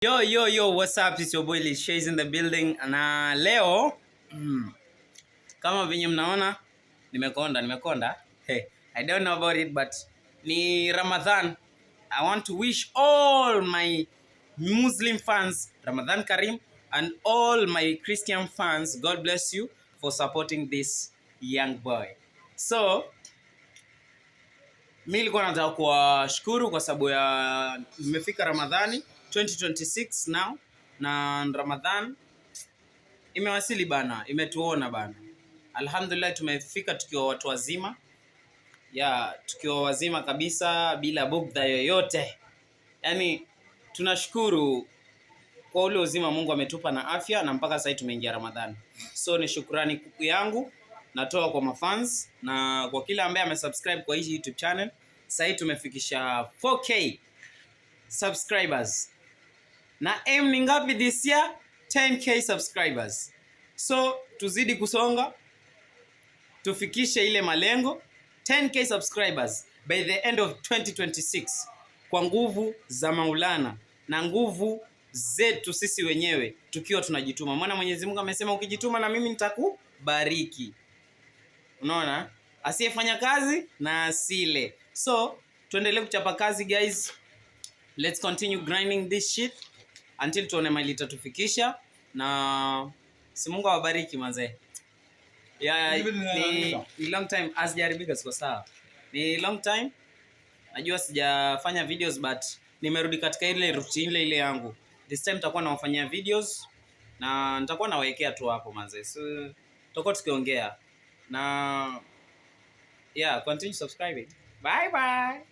Yo, yo, yo, what's up? It's your boy Lee Shays in the building. Na leo kama venye mnaona nimekonda, nimekonda. Hey, I don't know about it, but ni Ramadhan. I want to wish all my Muslim fans Ramadan Kareem and all my Christian fans, God bless you for supporting this young boy. So, mi nilikuwa nataka kuwashukuru kwa sababu ya nimefika Ramadhani 2026 now, na Ramadhan imewasili bana, imetuona bana. Alhamdulillah, tumefika tukiwa watu wazima ya tukiwa wazima kabisa bila bugdha yoyote. Yaani tunashukuru kwa ule uzima Mungu ametupa na afya na mpaka sasa tumeingia Ramadhani. So ni shukrani yangu natoa kwa mafans na kwa kila ambaye amesubscribe kwa hii YouTube channel. Sasa hii tumefikisha 4K subscribers. Na aim ni ngapi this year? 10K subscribers. So tuzidi kusonga, tufikishe ile malengo 10K subscribers by the end of 2026 kwa nguvu za Maulana na nguvu zetu sisi wenyewe tukiwa tunajituma. Maana Mwenyezi Mungu amesema ukijituma na mimi nitakubariki. Unaona? Asiyefanya kazi na asile. So tuendelee kuchapa kazi, guys. Let's continue grinding this shit until tuone mahali itatufikisha, na si Mungu awabariki manze. Yeah, ni long time hazijaharibika, siko sawa. Ni long time najua sijafanya videos, but nimerudi katika ile routine ile ile yangu. This time nitakuwa nawafanyia videos na nitakuwa nawekea tu hapo manze. So tutakuwa tukiongea na yeah, continue subscribing. Bye bye.